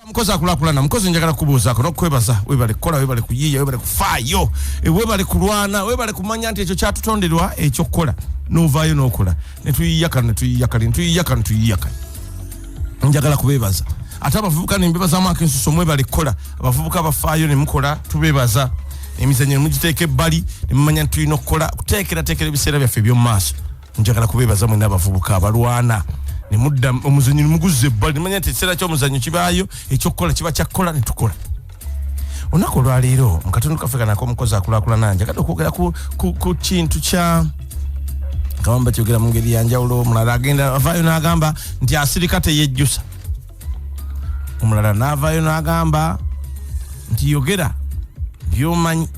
Mukozi akulakulana, mukozi, njagala kubuuzaako n'okukwebaza. Webale kukola, webale kuyiiya, webale kufaayo, webale kulwana, webale kumanya nti ekyo kyatutonderwa ekyokukola, n'ovaayo n'okola, netuyiiya kano, netuyiiya kali, netuyiiya kano, tuyiiya kano. Njagala kubeebaza. Ate abavubuka nembebazaamu akensuso, mwebale kukola. Abavubuka bafaayo ne mukola, tubeebaza. Emizannyo nemugiteeka ebbali nemumanya nti tulina okukola, kuteekerateekera ebiseera byaffe eby'omu maaso. Njagala kubeebaza mwena abavubuka abalwana nemudda omuzannyo nemuguzza ebbali, nemanya nti ekiseera ky'omuzannyo kibaayo, ekyokukola kiba kyakkola, netukola. Olunaku olwaleero mu katundu kaffe kano ak'omukozi akulaakulana, njagadde okwogera ku kintu kya kabamba kyogera mu ngeri yanjawulo. Omulala agenda avaayo n'agamba nti asirika teyejjusa, omulala n'avaayo n'agamba nti yogera byomanyi,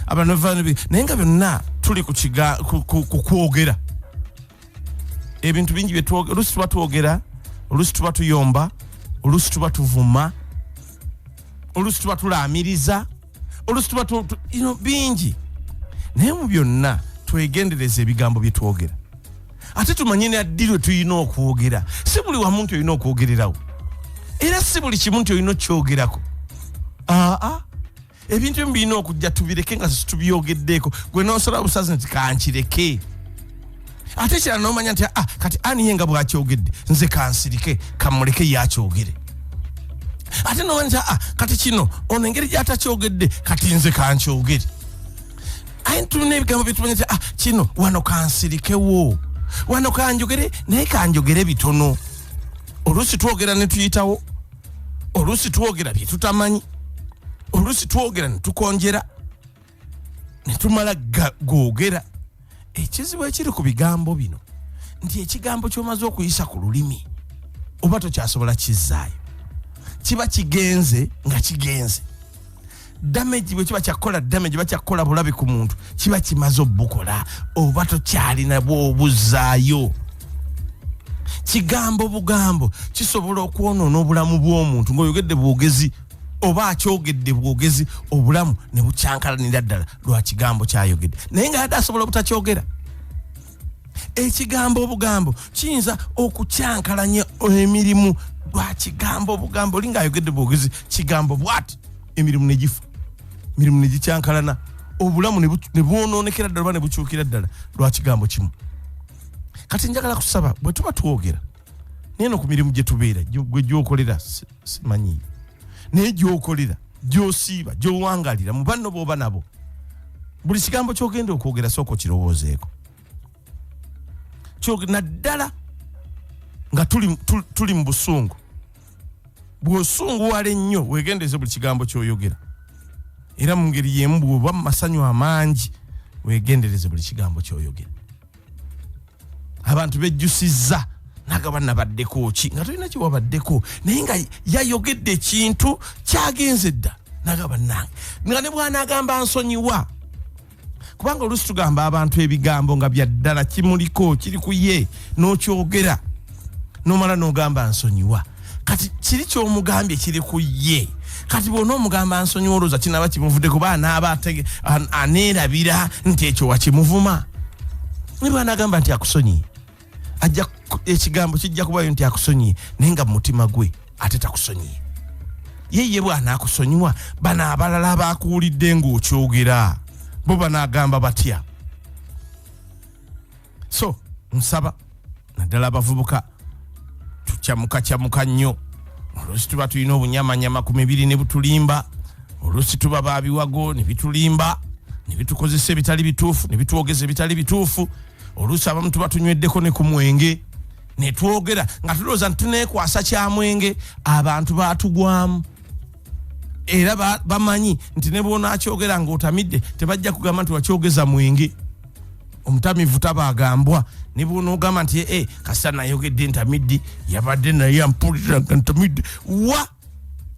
abalala bavaayo, naye nga byonna tuli ku kwogera ebintu bingi byetwogera. Oluusi tuba twogera, oluusi tuba tuyomba, oluusi tuba tuvuma, oluusi tuba tulaamiriza, oluusi tuba bingi. Naye mu byonna twegendereza ebigambo bye twogera, ate tumanye naddi lwe tulina okwogera. Si buli wamu nti olina okwogererawo, era si buli kimu nti olina okyogerako. Aa, ebintu ebimu birina okujja tubireke nga situbyogeddeeko. Gwe nosala busazi nti kankireke, ate kirala nomanya nti ah, kati ani ye nga bwakyogedde, nze kansirike, kamuleke yakyogere. Ate nomanya nti ah, kati kino ono engeri gyatakyogedde, kati nze kankyogere. Aye tulina ebigambo byetumanya nti ah, kino wano kansirikewo, wano kanjogere, naye kanjogere bitono. Oluusi twogera ne tuyitawo, oluusi twogera bye tutamanyi, oluusi twogera ne tukonjera ne tumala googera. Ekizibu ekiri ku bigambo bino nti ekigambo ky'omaze okuyisa ku lulimi oba tokyasobola kizzaayo, kiba kigenze nga kigenze. Damage bwe kiba kyakukola damage, bakyakukola bulabe ku muntu, kiba kimaze obukola, oba tokyalina bw'obuzzaayo. Kigambo bugambo kisobola okwonoona obulamu bw'omuntu ng'oyogedde bwogezi oba akyogedde bwogezi, obulamu ne bukyankalanira ddala lwa kigambo kyayogedde, naye nga yadde asobola obutakyogera. Ekigambo obugambo kiyinza okukyankalanya emirimu lwa kigambo obugambo. Oli ng'ayogedde bwogezi kigambo bwati, emirimu ne gifa, emirimu ne gikyankalana, obulamu ne bwonoonekera ddala oba ne bukyukira ddala lwa kigambo kimu. Kati njagala kusaba, bwe tuba twogera naye no ku mirimu gye tubeera, gwe gyokolera, simanyi, naye gyokolera, gyosiiba, gyowangalira mu banno b'oba nabo, buli kigambo kyogenda okwogera sooka okirowoozeeko. Naddala nga tuli mu busungu. Bw'osunguwala ennyo, weegendereze buli kigambo ky'oyogera. Era mu ngeri y'emu bw'oba mu masanyu amangi, weegendereze buli kigambo ky'oyogera. Abantu bejjusizza nagaba nabaddeko ki nga tolina kyewabaddeko, naye nga yayogedde ekintu kyagenze dda, nagaba nange nga ne bwanagamba nsonyiwa, kubanga oluusi tugamba abantu ebigambo nga bya ddala kimuliko kiri ku ye, n'okyogera nomala n'ogamba nsonyiwa. Kati kiri kyomugambye kiri ku ye, kati bwona omugamba nsonyiwa, olowooza kinaaba kimuvudde, kuba anaaba aneerabira nti ekyo wakimuvuma. Ne bwanagamba nti akusonyiye, ajja ekigambo kijja kubayo nti akusonyiye, naye nga mu mutima gwe ate takusonyiye. Ye bw'anaakusonyiwa, bano abalala abakuwulidde ng'okyogera bo banaagamba batya? So nsaba naddala abavubuka, tukyamuka nnyo. Oluusi tuba tulina obunyamanyama ku mibiri ne butulimba, oluusi tuba babiwago ne bitulimba, ne bitukozesa ebitali bituufu, ne bitwogeza ebitali bituufu. Oluusi abamu tuba tunyweddeko ne ku mwenge, ne twogera nga tulowooza nti tuneekwasa kyamwenge. Abantu batugwamu era bamanyi nti ne bw'onaakyogera ng'otamidde, tebajja kugamba nti wakyogeza mwenge. Omutamivu taba agambwa. Ne bw'onoogamba nti ee, kasita nayogedde ntamidde, yabadde naye ampulira nga ntamidde wa,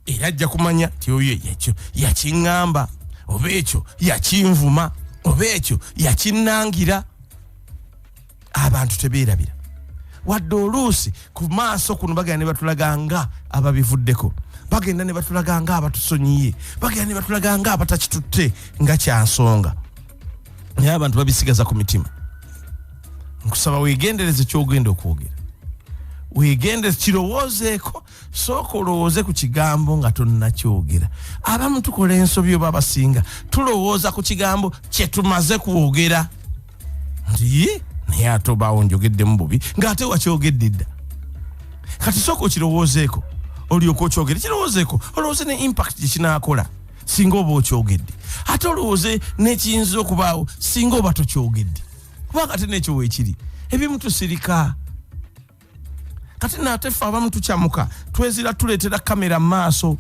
era ajja kumanya nti oyo ekyo yakiŋŋamba, oba ekyo yakinvuma, oba ekyo yakinnangira. Abantu tebeerabira, wadde oluusi ku maaso kuno bagenda ne batulaga nga ababivuddeko, bagenda ne batulaga nga abatusonyiye, bagenda ne batulaga nga abatakitutte nga kyansonga, naye abantu babisigaza ku mitima. Nkusaba weegendereze kyogenda okwogera. Wegende kirowoozeeko, sooka olowooze ku kigambo nga tonnakyogera. Abamu tukola ensobi, oba abasinga tulowooza ku kigambo kyetumaze kwogera nti naye ate obaawo njogeddemu bubi, ng'ate wakyogedde dda. Kati sooka okirowoozeeko olyoka okyogere. Kirowoozeeko, olowooze ne impact gyekinaakola singa oba okyogedde, ate olowooze n'ekiyinza okubaawo singa oba tokyogedde, kubanga ate n'ekyo weekiri. Ebimu tusirika. Kati naate ffe abamu tukyamuka, twezira, tuleetera kamera mu maaso.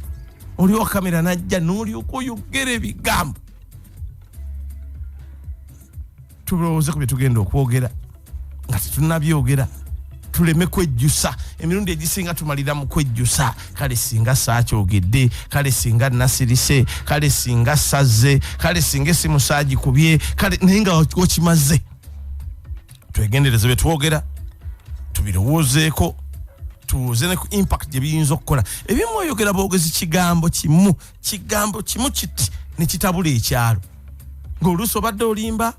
Oliwo kamera najja n'olyoka oyogera ebigambo. Tulowooze ku bye tugenda okwogera nga tetunabyogera, tuleme kwejjusa. Emirundi egisinga tumalira mu kwejjusa: kale singa saakyogedde, kale singa nasirise, kale singa sazze, kale singa esimu saagikubye, kale naye nga okimaze. Twegendereze bye twogera, tubirowoozeeko, tuwooze ne ku impact gye biyinza okukola. Ebimu oyogera boogezi kigambo kimu, kigambo kimu kiti ne kitabula ekyalo, ng'oluusi obadde olimba,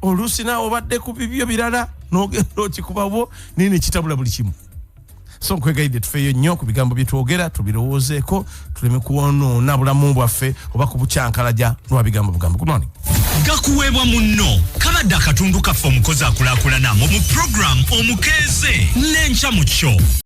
oluusi naawe obadde ku bibyo birala n'ogenda okikubawo, naye ne kitabula buli kimu. So nkwegayidde tufeeyo nnyo ku bigambo bye twogera, tubirowoozeeko, tuleme kuwonoona bulamu bwaffe oba kubukyankalaja lwa bigambo bugambo. Good morning. Gakuweebwa munno kabadde akatundu kaffe omukozi akulaakulana mu puroguramu Omukeeze n'Enkya mu Kyo.